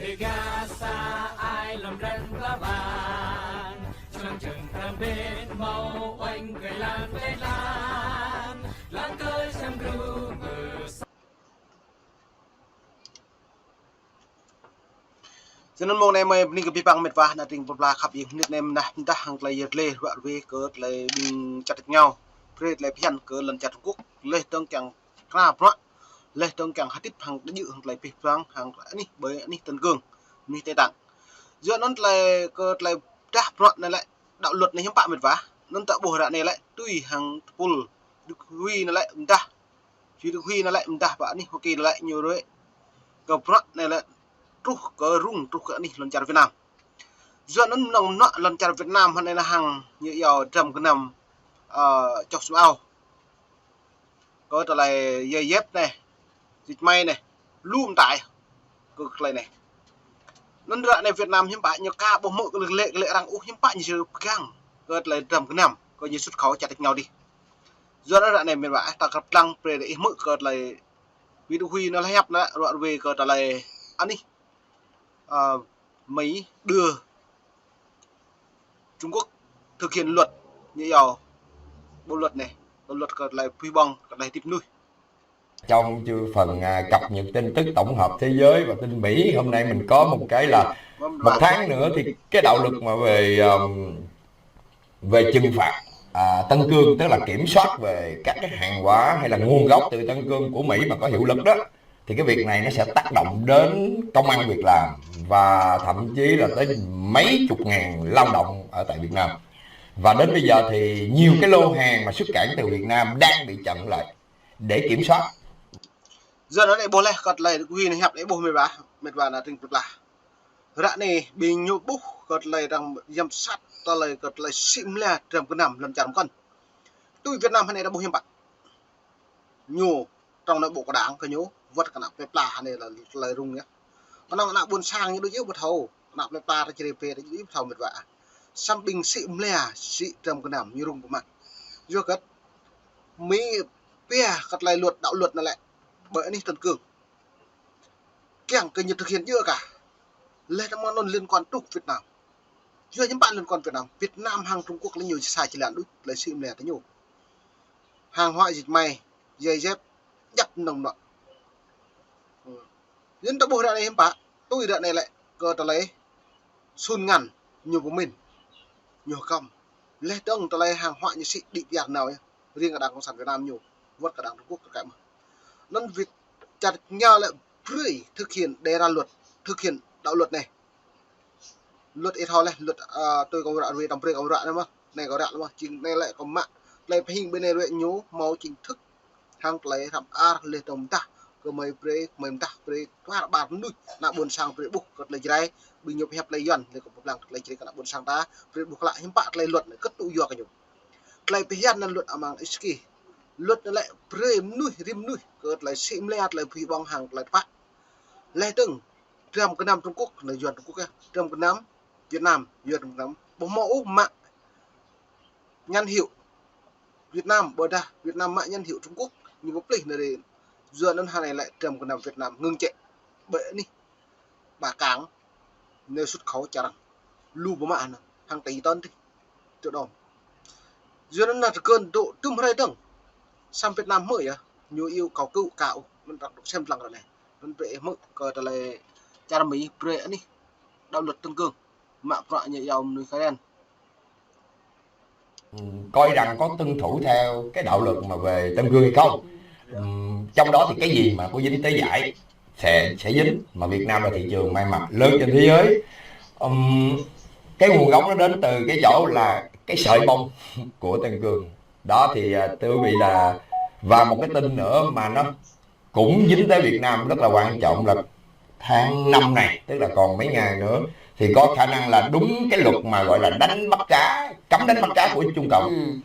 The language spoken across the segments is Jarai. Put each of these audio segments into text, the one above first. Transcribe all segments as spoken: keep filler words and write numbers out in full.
Ơ gah sa ai lŏm ran pla ban, čơnăng čơng tram bên mâo oanh kơ lăng lĕ lăng, lăng kơ sem gru ngơ sa. Sơnăn mông anai mơi bơni kơ pih păng met wa, ană tring pơpla khăp ing hnit anai mơnah mdah hăng tơlơi yơr lĕ ruă rue kơ tơlơi ƀing čăt ngao. Brơi tơlơi phiăn kơ lŏn čar Trung Quốc, leh dơ̆ng kiăng kra bruă, leh dơ̆ng kiăng hơdip hăng đa jư̆ hăng tơlơi pih păng hăng anih ƀơi anih Tân Cương, anih Tây Tạng. Yua anŭn tơlơi kơ tơlơi dah bruă anai lĕ đạo luật anai hiư̆m pă met wa. Anŭn ta ƀuh ră anai lĕ tui hăng tơpul Việt Huy anai lĕ mdah. Việt Huy anai lĕ mdah pơ anih Hoa Kỳ anai lĕ ñu ruai kơ bruă anai lĕ truh kơ rŭng truh kơ anih lŏn čar Việt Nam. Yua anŭn mơnơ̆ng mơnuă lŏn čar Việt Nam hơnai hăng ñu iâu dram gơnam, ơ, čŏk sum ao. Kơ tơlơi yơi yep anai, dịch may anai, lu mơtai kơ tơlơi anai. Anŭn ră anai Việt Nam hiư̆m pă ñu ka ƀuh mơ̆ kơ lĕ, kơ lĕ arăng ôh hiư̆m pă ñu pơgang kơ tơlơi dram gơnam, kơ ñu xuất khẩu čăt ngao dih. Yua anŭn ră anai met wa, ta krăp lăng brơi ih hmư̆ kơ tơlơi Việt Huy anai lĕ hiăp anai ruă rue kơ tơlơi anih, ơ, Mỹ đưa Trung Quốc thực hiện luật, ñu iâu bộ luật anai, bộ luật kơ tơlơi pui ƀong, kơ tơlơi hơdip mơnuih. Trong chương phần, à, cập nhật tin tức tổng hợp thế giới và tin Mỹ, hôm nay mình có một cái là một tháng nữa thì cái đạo luật mà về, ờm, về trừng phạt, à, Tân Cương, tức là kiểm soát về các cái hàng hóa hay là nguồn gốc từ Tân Cương của Mỹ mà có hiệu lực đó, thì cái việc này nó sẽ tác động đến công ăn việc làm và thậm chí là tới mấy chục ngàn lao động ở tại Việt Nam. Và đến bây giờ thì nhiều cái lô hàng mà xuất cảng từ Việt Nam đang bị chặn lại để kiểm soát. Yua anŭn anai ƀuh leh kơ tơlơi Việt Huy anai hiăp anai ƀuh met wa, met wa ană tring pơpla. Ră anai ƀing ñu ƀuh kơ tơlơi arăng yăm sat tơlơi kơ tơlơi sĭ mơlia dram gơnam lŏn čar mơkŏn. Tui Việt Nam hơnai ta ƀuh hiư̆m pă. Ñu trong anai ƀu kơđang kơ ñu, wơ̆t kơ ană plơi pla hơnai lĕ tơlơi rŭng yơh. Kơnơ̆ng ană ƀôn sang ñu đôč yơh ƀu thâo, ană plơi pla ta Jrai brơi ta đôč yơh ƀu thâo met wa. Samơ̆ ƀing sĭ mơlia, sĭ dram gơnam ñu rŭng pơmă. Yua kơ Mỹ pia kơ tơlơi luật, đạo luật anai lĕ ƀơi anih Tân Cương kiăng kơ ñu thực hiện djơ̆ kah. Leh tơma anŭn liên quan truh Việt Nam. Yua hiư̆m pă liên quan Việt Nam. Việt Nam hăng Trung Quốc lĕ ñu sa jơlan đôč, tơlơi sĭ mơlia tơ ñu. Hàng hóa dịch may, giày dép, djăp mơnơ̆ng mơnuă. Yua anŭn ta ƀuh ră anai hiư̆m pă, tui ră anai lĕ kơ tơlơi sun ngăn ñu pơmĭn, ñu hơkăm. Leh dơ̆ng tơlơi hàng hóa ñu sĭ đĭ piar nao yơh. Riêng kơ đảng Cộng sản Việt Nam ñu, wơ̆t kơ đảng Trung Quốc kơ kĕ mơ̆n. Anŭn Việt čăt ngao lĕ brơi thực hiện đề ra luật, thực hiện đạo luật anai. Luật ih thâo leh, luật, ơ, tui kâo ră ruai, tăm brơi kâo ră anai mơ̆n, anai kâo ră anai mơ̆n, jing anai lĕ kâo mă tơlơi pơhing ƀơi anai ruai ñu hmâo chính thức hăng tơlơi hrăm ar leh dơ̆ng mơdah kơ mơi brơi, mơi mơdah brơi, ƀar ƀar mơnuih, ană ƀôn sang brơi ƀuh kơ tơlơi Jrai, ƀing ñu pơhiăp tơlơi Yuan, leh kâo pơblang kơ tơlơi Jrai kơ ană ƀôn sang ta, brơi ƀuh klă hiư̆m pă tơlơi luật anai, kơtŭ yua kơ ñu. Tơlơi phiăn anŭn luật amăng Êsêki. Luật anai lĕ brơi mơnuih, rĭm mơnuih, kơ tơlơi sĭ mơlia, tơlơi pui ƀong hăng tơlơi tơpă. Leh dơ̆ng, dram gơnam Trung Quốc, anai Yuan Trung Quốc yơh, dram gơnam Việt Nam, Yuan Việt Nam. Ƀu hmâo ôh mă nhãn hiệu Việt Nam, ƀôdah Việt Nam mă nhãn hiệu Trung Quốc, ñu pơplih anai ri. Yua anŭn hơnai lĕ dram gơnam Việt Nam ngưng chạy. Ƀơi anih Bắc Kang, anai xuất khẩu čar arăng lu pơmă anŭn, hàng tỷ tấn dih. Triệu đồng. Yua anŭn anai tơkơn dŏ tŭm hrơi dơ̆ng. Samơ̆ Việt Nam hmư̆ yơh, ñu iâu kâo kơ̆ kâo, anŭn arăng dŏ sem lăng ră anai. Anŭn brơi hmư̆ kơ tơlơi čar Mi brơi anih đạo luật Tân Cương. Mă bruă ñu iâu mơnuih kơ ren. Coi rằng có tuân thủ theo cái đạo luật mà về Tân Cương hay không. Ừm, trong đó thì cái gì mà có dính tới vải sẽ, sẽ dính, mà Việt Nam là thị trường may mặc lớn trên thế giới. Ừm, cái nguồn gốc nó đến từ cái chỗ là cái sợi bông của Tân Cương. Đó thì, à, thưa quý vị là, và một cái tin nữa mà nó cũng dính tới Việt Nam rất là quan trọng là tháng năm này, tức là còn mấy ngày nữa, thì có khả năng là đúng cái luật mà gọi là đánh bắt cá, cấm đánh bắt cá của Trung Cộng. Ừ.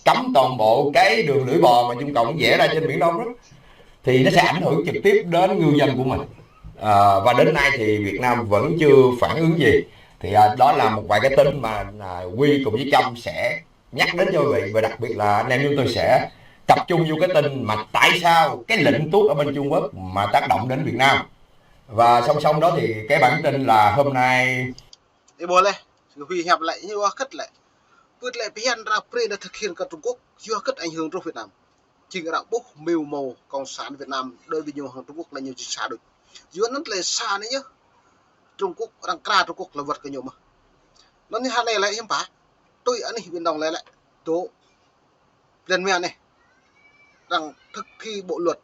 Cấm toàn bộ cái đường lưỡi bò mà Trung Cộng vẽ ra trên Biển Đông đó. Thì nó sẽ ảnh hưởng trực tiếp đến ngư dân của mình. À, và đến nay thì Việt Nam vẫn chưa phản ứng gì. Thì, à, đó là một vài cái tin mà, à, Huy cùng với Trâm sẽ nhắc đến cho quý vị, và đặc biệt là anh em chúng tôi sẽ tập trung vô cái tin mà tại sao cái lệnh tuốt ở bên Trung Quốc mà tác động đến Việt Nam. Và song song đó thì cái bản tin là hôm nay Ih ƀuh laih, Huy hiăp lĕ, ñu wah kĕt lĕ. Pưt lĕ phiăn ră brơi nao thực hiện kơ Trung Quốc, yua kĕt ảnh hưởng truh Việt Nam. Jing arăng ƀuh mưu mô Cộng sản Việt Nam đối với ñu hăng Trung Quốc lĕ ñu jing sa đôč. Yua anŭn lĕ sa anai yơh. Trung Quốc, arăng kra Trung Quốc lĕ wơ̆t kơ ñu mơ̆n. Anŭn anai lĕ hiư̆m pă. Tui anih Biển Đông lĕ lĕ. Dŏ. Blan mơ̆ng anai. Arăng thực thi bộ luật.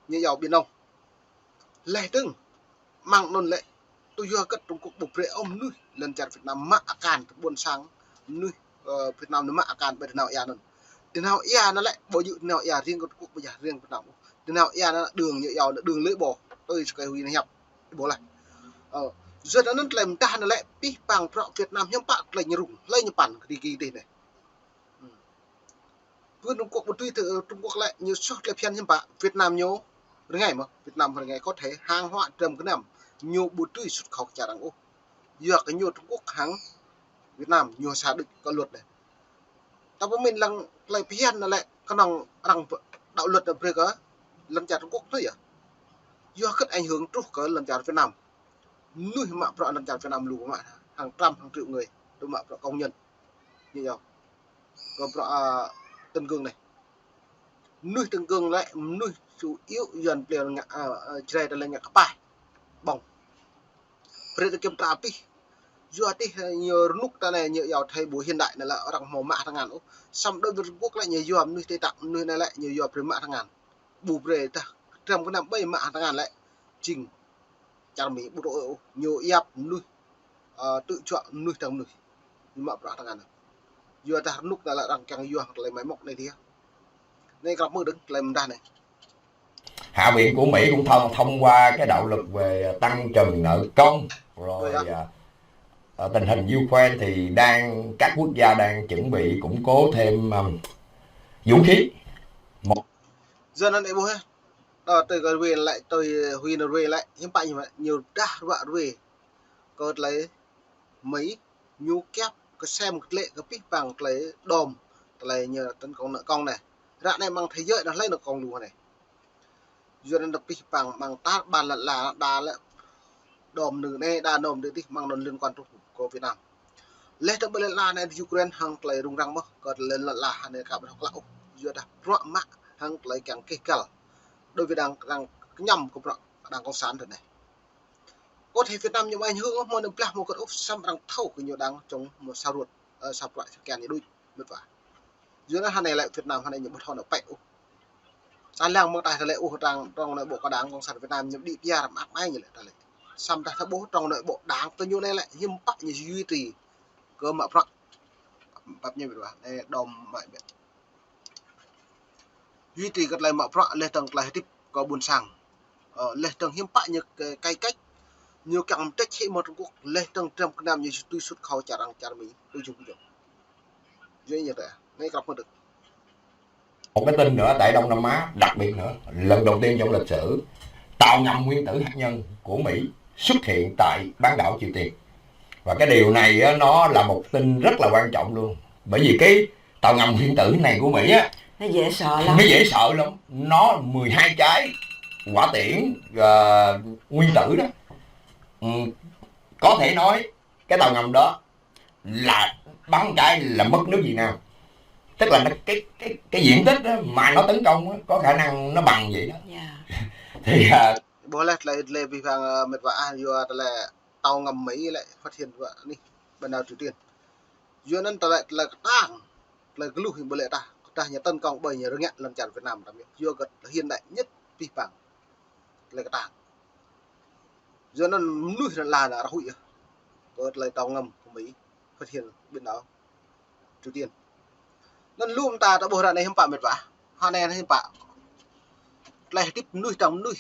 Ñu iâu Biển Đông. Laih dơ̆ng. Mơ̆ng anŭn lĕ, tui yua kĕt Trung Quốc ƀu brơi ôh mơnuih lŏn čar Việt Nam mă akan tơ ƀôn sang mơnuih, ơ, Việt Nam anai mă akan ƀơi tơnao ia anŭn. Tơnao ia anŭn lĕ, ƀu djơ̆ tơnao ia riêng kơ Trung Quốc, ƀu djơ̆ riêng Việt Nam. Tơnao ia anŭn đường ñu iâu anŭn đường lưỡi bò, tui sơkai Huy hiăp. Ih ƀuh laih. Ơ, yua anŭn tơlơi mơdah anŭn lĕ, pih pang bruă Việt Nam hiư̆m pă tơlơi ñu rŭng, hlơi ñu păn kơ tơlơi kơ tơlơi anai. Ơ. Pơ Trung Quốc ƀu tui tơ, Trung Quốc lĕ ñu soh tơlơi phiăn hiư̆m pă, Việt Nam ñu rơngai mơ̆n, Việt Nam rơngai có thể hàng hóa trăm gơnam, ñu ƀu tui xuất khẩu kơ čar arăng ôh. Yua kơ ñu Trung Quốc hăng Việt Nam ñu sa đôč kơ luật anai. Ta pơmĭn lăng tơlơi phiăn anŭn lĕ kơnơ̆ng arăng pơ-, đạo luật anŭn brơi kơ lŏn čar Trung Quốc tui yơh. Yua kĕt ảnh hưởng truh kơ lŏn čar Việt Nam. Mơnuih mă bruă lŏn čar Việt Nam lu mă, hàng trăm, hàng triệu người, tơ mă bruă công nhân. Ñu iâu. Kơ bruă, a, Tân Cương anai. Mơnuih Tân Cương lĕ, mơnuih chủ yếu Yuan plei ngă, a, a, Jrai tơlơi ngă kơpaih. Ƀơ̆ng. Brơi tơ kiăm tra pih. Yua tih, a, ñu rơnŭk ta anai, ñu iâu thai ƀu hiện đại anai lĕ arăng hmâo mă tơngan ôh. Samơ̆ đối với Trung Quốc lĕ ñu yua mơnuih tơi tăk, mơnuih anai lĕ ñu yua brơi mă tơngan. Ƀu brơi tah, trăm gơnam ƀơi mă tơngan lĕ. Jing. Čar Mi ƀu dŏ ôh, ñu yap mơnuih, ơ, tŭ juă mơnuih tơ̆ng mơnuih. Ñu mă bruă tơngan. Yua dah rơnŭk anai lĕ arăng kiăng yua hăng tơlơi mai mŏk anai tih. Anai krăp mơ̆ng dơ̆ng tơlơi mơdah anai. Hạ viện của Mỹ cũng thông, thông qua cái đạo luật về tăng trần nợ công. Rồi, à, à, tình hình Ukraine thì đang, các quốc gia đang chuẩn bị củng cố thêm, à, vũ khí. Một Yua anŭn ih ƀuh yơh. Tơ tui kơ rue lĕ, tui Huy anŭn rue lĕ, hiư̆m pă ñu mă, ñu dah ruă rue. Kơ tơlơi Mi, ñu kiăp kơsem kơtlĕ kơ pih pang tơlơi đom, tơlơi ñu tấn công nợ công anai. Ră anai mơ̆ng thế giới anŭn hlơi nợ công lu anai. Yua anŭn pih pang mơ̆ng tar ƀan lŏn ala đa lĕ đom nư anai, đa đom nư tih mơ̆ng anŭn liên quan truh kơ Việt Nam. Laih dơ̆ng ƀơi lŏn ala anai Ukraine hăng tơlơi rŭng răng mơ̆n, kơ tơlơi lŏn ala anai ka ƀu thâo klă ôh. Yua dah bruă mă hăng tơlơi kiăng kih găl. Đối với đảng, đảng kơñăm kơ bruă đảng cộng sản tơ anai. Có thể Việt Nam ñu ƀu ảnh hưởng ôh, mơ̆ anŭn blah mơ̆ kơ ôh, samơ̆ arăng thâo kơ ñu đang chống mơ̆ sa ruăt, ơ, sa bruă sa kiăng ñu đôč, mĕt wa. Yua anŭn hơnai lĕ Việt Nam hơnai ñu ƀu thâo nao pĕ ôh. Ta lăng mơ̆ng taih tơlơi ôh arăng, trong nội bộ kơ đảng cộng sản Việt Nam ñu đĭ pia răm ăt anai ñu lĕ tơlơi. Samơ̆ dah ta ƀuh trong nội bộ đảng tơ ñu anai lĕ hiư̆m pă ñu duy trì kơ mă bruă. Pap ñu mĕt wa, anai đom mă ƀĕ. Duy trì kơ tơlơi mă bruă, laih dơ̆ng tơlơi hơdip kơ ƀôn sang. Ơ, laih dơ̆ng hiư̆m pă ñu kơ cải cách, ñu kiăng mơtrĕč hĭ mơ̆ng Trung Quốc, laih dơ̆ng trăm gơnam ñu tui xuất khẩu čar arăng čar Mi, tui jum jum. Yua anŭn tơ, anai krăp mơ̆ng dơ̆ng. Một cái tin nữa tại Đông Nam Á, đặc biệt nữa, lần đầu tiên trong lịch sử, tàu ngầm nguyên tử hạt nhân của Mỹ xuất hiện tại bán đảo Triều Tiên. Và cái điều này á, nó là một tin rất là quan trọng luôn. Bởi vì cái tàu ngầm nguyên tử này của Mỹ á, Nó dễ sợ lắm. Nó dễ sợ lắm. Nó mười hai trái hỏa tiễn, ờ, nguyên tử đó. Ừ, có thể nói cái tàu ngầm đó là bắn cái là mất nước Việt Nam. Tức là nó, cái cái cái diện tích đó mà nó tấn công á, có khả năng nó bằng vậy đó. Dạ. Thì, à, Ih ƀuh laih tơlơi, tơlơi pih pang, ơ, mĕt wa ah, yua tơlơi tàu ngầm Mi lĕ phát hiện wa anih bán đảo Triều Tiên. Yua anŭn tơlơi, tơlơi kơtang, tơlơi gơluh ih ƀuh lĕ tah, kơtang ñu tấn công ƀơi ñu rơngiă lŏn čar Việt Nam tăm yơh. Yua kơ hiện đại nhất pih pang. Tơlơi kơtang. Yua anŭn mơnuih anŭn la anŭn rơhuĭ yơh. Kơ tơlơi tàu ngầm của Mỹ phát hiện bán đảo Triều Tiên. Anŭn lŏm ta ta ƀuh ră anai hiư̆m pă mĕt wa. Hơnai hiư̆m pă. Tơlơi hơdip mơnuih tơ̆ng mơnuih.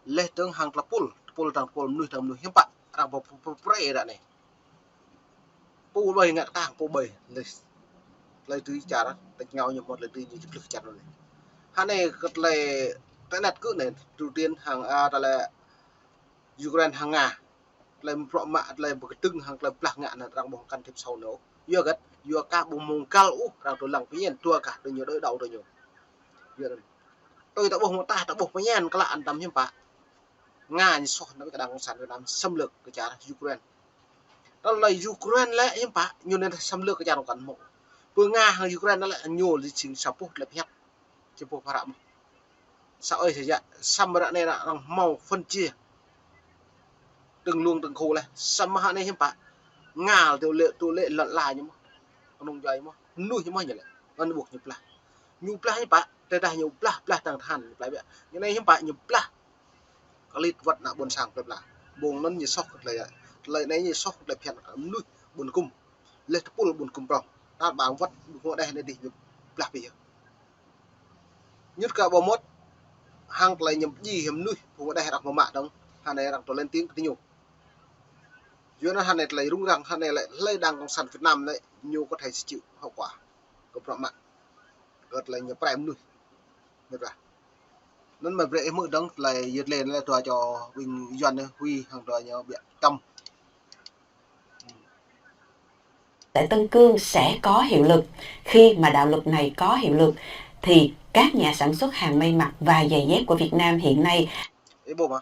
Laih dơ̆ng hăng tơpul, tơpul tơ̆ng tơpul mơnuih tơ̆ng mơnuih hiư̆m pă. Arăng pơ, pơ, pơprê ră anai. Pô ƀơi ngă kơtang, pô ƀơi. Laih. Tơlơi tui čar, tơlơi ngă ñu mơ̆n tơlơi tui ñu čơplưh čar anai. Hơnai kơ tơlơi tơnat kơ anai, Triều Tiên hăng, a, tơlơi Ukraine hăng Nga. Tơlơi bruă mă, tơlơi pơkơdơ̆ng hăng tơlơi blah ngă anŭn arăng ƀu can thiệp sâu anŭn. Yua hơget, yua kah ƀu mơ̆ng găl ôh, arăng tui lăng pơñen, dua kah tui ñu đối đầu tui ñu. Yua anŭn. Tui ta ƀuh mơ̆ng tah, ta ƀuh pơñen klă anŭn tăm hiư̆m pă. Nga ñu soh nao kơ đảng cộng sản Việt Nam xâm lược kơ čar Ukraine. Tơlơi Ukraine lĕ hiư̆m pă, ñu anŭn xâm lược kơ čar Cộng sản mơ̆. Pơ Nga hăng Ukraine lĕ ñu lĕ jing sa boh tơlơi pơhiăp. Jing boh phara mơ̆n. Sa ơi sa yă, samơ̆ ră anai arăng hmâo phân chia. Từng luồng từng khu lĕ, samơ̆ hă anai hiư̆m pă. Nga tŭ lĕ, tŭ lĕ lŏn ala ñu mơ̆n. Kơnung djuai mơ̆n. Mơnuih ñu mơ̆n ñu lĕ. Anŭn ƀuh ñu blah. Ñu blah hiư̆m pă, tơdah ñu blah, blah tăng tơhan, ñu blah biă. Ñu anai hiư̆m pă, ñu blah. Kơ lĕ wơ̆t ană ƀôn sang plơi pla. Ƀơ̆ng anŭn ñu soh kơ tơlơi, tơlơi anai ñu soh kơ tơlơi phiăn kơ mơnuih ƀôn gum. Lĕ tơpul ƀôn gum prŏng. Tal ƀang wơ̆t ƀu hmâo đeh anai dih ñu blah pih yơh. Ñŭt kơ ƀu mơ̆t, hăng tơlơi ñu pơdjai hĭ mơnuih, ƀu hmâo đeh arăng mă mă dơ̆ng, hă anai arăng tŭ lên tiếng kơ ñu. Yua anŭn hă anai tơlơi rŭng răng, hă anai lĕ, hlơi đảng cộng sản Việt Nam lĕ, ñu có thể sẽ chịu hậu quả. Kơ prŏng mă. Kơ tơlơi ñu pơrai mơnuih. Mĕt wa. Anŭn mă brơi ih hmư̆ dơ̆ng tơlơi yơt lĕ anai lĕ dua čô ƀing Yuan anai Huy hăng dua ñu biă Tâm. Tại Tân Cương sẽ có hiệu lực. Khi mà đạo luật này có hiệu lực thì các nhà sản xuất hàng may mặc và giày dép của Việt Nam hiện nay Ih ƀuh mơ̆.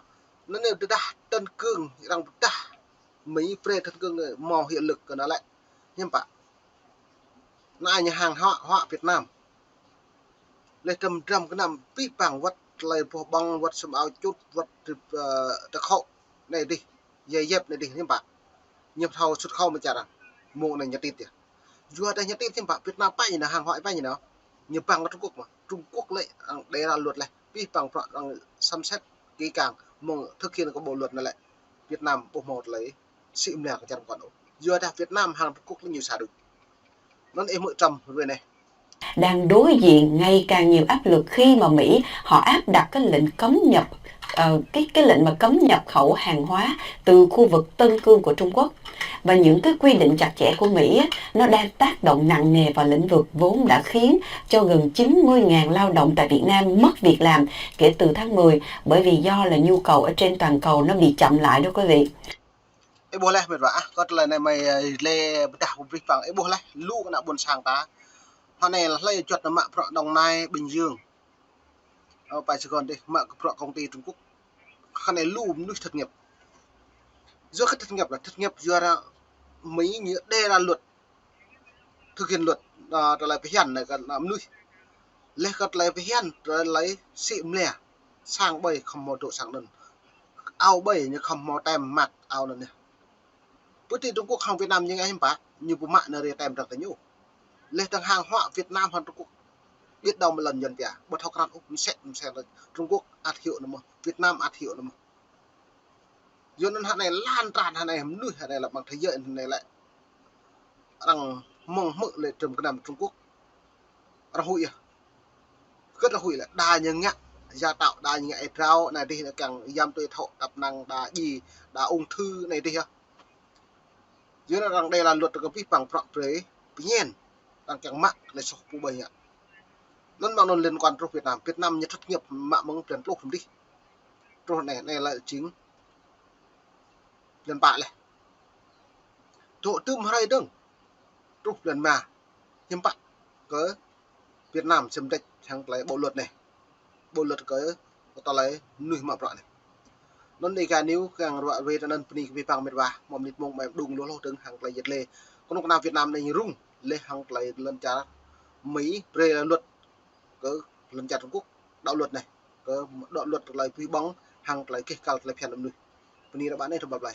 Anŭn anai tơdah Tân Cương arăng pơdah Mi brơi Tân Cương anai hmâo hiệu lực kơ anŭn lĕ. Hiư̆m pă. Anai ñu hàng hóa, hóa Việt Nam. Lĕ trăm trăm kơ năm pih păng wơ̆t tơlơi boh ƀơ̆ng, wơ̆t sum ao čut, wơ̆t tơp, ơ, tơkŏ anai dih, giày dép anai dih, hiư̆m pă. Ñu thâo xuất khẩu mơ̆ čar arăng. Mơ̆ng anai ñu tĭt yơh. Yua dah ñu tĭt hiư̆m pă, Việt Nam pă ñu nao, hàng hóa pă ñu nao. Ñu băng kơ Trung Quốc mơ̆. Trung Quốc lĕ arăng đề ra luật lĕ. Pih păng prŏng arăng xem xét kỹ càng mơ̆ng thực hiện kơ bộ luật anŭn lĕ. Việt Nam ƀu hmâo tơlơi sĭ mơnia kơ čar Cộng sản ôh. Yua dah Việt Nam hăng Trung Quốc lĕ ñu sa đuč. Anŭn ih hmư̆ Trump ră anai. Đang đối diện ngày càng nhiều áp lực khi mà Mỹ họ áp đặt cái lệnh cấm nhập ờ, cái cái lệnh mà cấm nhập khẩu hàng hóa từ khu vực Tân Cương của Trung Quốc. Và những cái quy định chặt chẽ của Mỹ á, nó đang tác động nặng nề vào lĩnh vực vốn đã khiến cho gần chín mươi ngàn lao động tại Việt Nam mất việc làm kể từ tháng mười, bởi vì do là nhu cầu ở trên toàn cầu nó bị chậm lại đó quý vị. Ih ƀuh lĕ mĕt wa ah, kơ tơlơi anai mơi, ơ, lĕ pơdah pơbrih păng, ih ƀuh lĕ lu kơ ană ƀôn sang ta. Hă anai lĕ hlơi juăt nao mă prŏng Đồng Nai, Bình Dương. Ơ, pơ Sài Gòn dih, mă kơ prŏng công ty Trung Quốc. Hă anai lu mơnuih thất nghiệp. Yua kơ thất nghiệp lĕ, thất nghiệp yua dah Mi ñu đề ra luật, thực hiện luật, ơ, tơlơi pơhiăp anai kơ ană mơnuih. Lĕ kơ tơlơi pơhiăp, tơlơi sĭ mơnia. Sang ƀơi khŏm hmâo dŏ sang anŭn. Ao ƀơi ñu khŏm hmâo tem mă ao anŭn yơh. Pơ ti Trung Quốc hăng Việt Nam ñu ngă hiư̆m pă, ñu ƀu mă anai rai tem dơ̆ng tơ ñu. Lĕ tơ̆ng hàng hóa Việt Nam hăng Trung Quốc. Biết đâu một lần Yuan pia, ƀu thâo krăn ôh, msĕ, msĕ Trung Quốc ăt hyu anŭn mơ̆n, Việt Nam ăt hyu anŭn mơ̆n. Yua anŭn hă anai lan tràn hă anai mơnuih hă anai lĕ ƀăng thế giới hă anai lĕ. Arăng mơ̆ng hmư̆ lĕ trăm kơ năm Trung Quốc. Arăng huĭ yơh. Kơ arăng huĭ lĕ đa ñu ngă, gia tạo đa ñu ngă ih drao, anai dih anai kiăng yăm tui thŏ, tăp năng đa djai, đa ung thư anai dih yơh. Yua anŭn arăng đề ra luật kơ pih păng prŏng brơi, pơñen, arăng kiăng mă, lĕ soh pô ƀơi ngă. Anŭn mơ̆ng anŭn liên quan truh Việt Nam, Việt Nam ñu thất nghiệp mă mơ̆ng blan pluh tơm dih. Truh anai, anai lĕ jing blan pă lĕ. Dŏ tơm hrơi dơ̆ng. Truh blan rơma. Hiư̆m pă kơ Việt Nam xem đĕč hăng tơlơi bộ luật anai. Bộ luật kơ, kơ tơlơi mơnuih mă prŏng anai. Anŭn Dega News kiăng ruă ruai tơ anŭn bơni kơ pih păng mĕt wa, mơ̆ng mơnit mơ̆ng mai đung lu lu dơ̆ng hăng tơlơi yơt lĕ. Kơnuk kơna Việt Nam anai ñu rŭng, lĕ hăng tơlơi lŏn čar Mi brơi ra luật kơ lŏn čar Trung Quốc, đạo luật anai. Kơ đạo luật tơlơi pih ƀơ̆ng, hăng tơlơi keh kăl tơlơi phiăn mơnuih. Bơni ră ƀă anai tơm ƀă blai.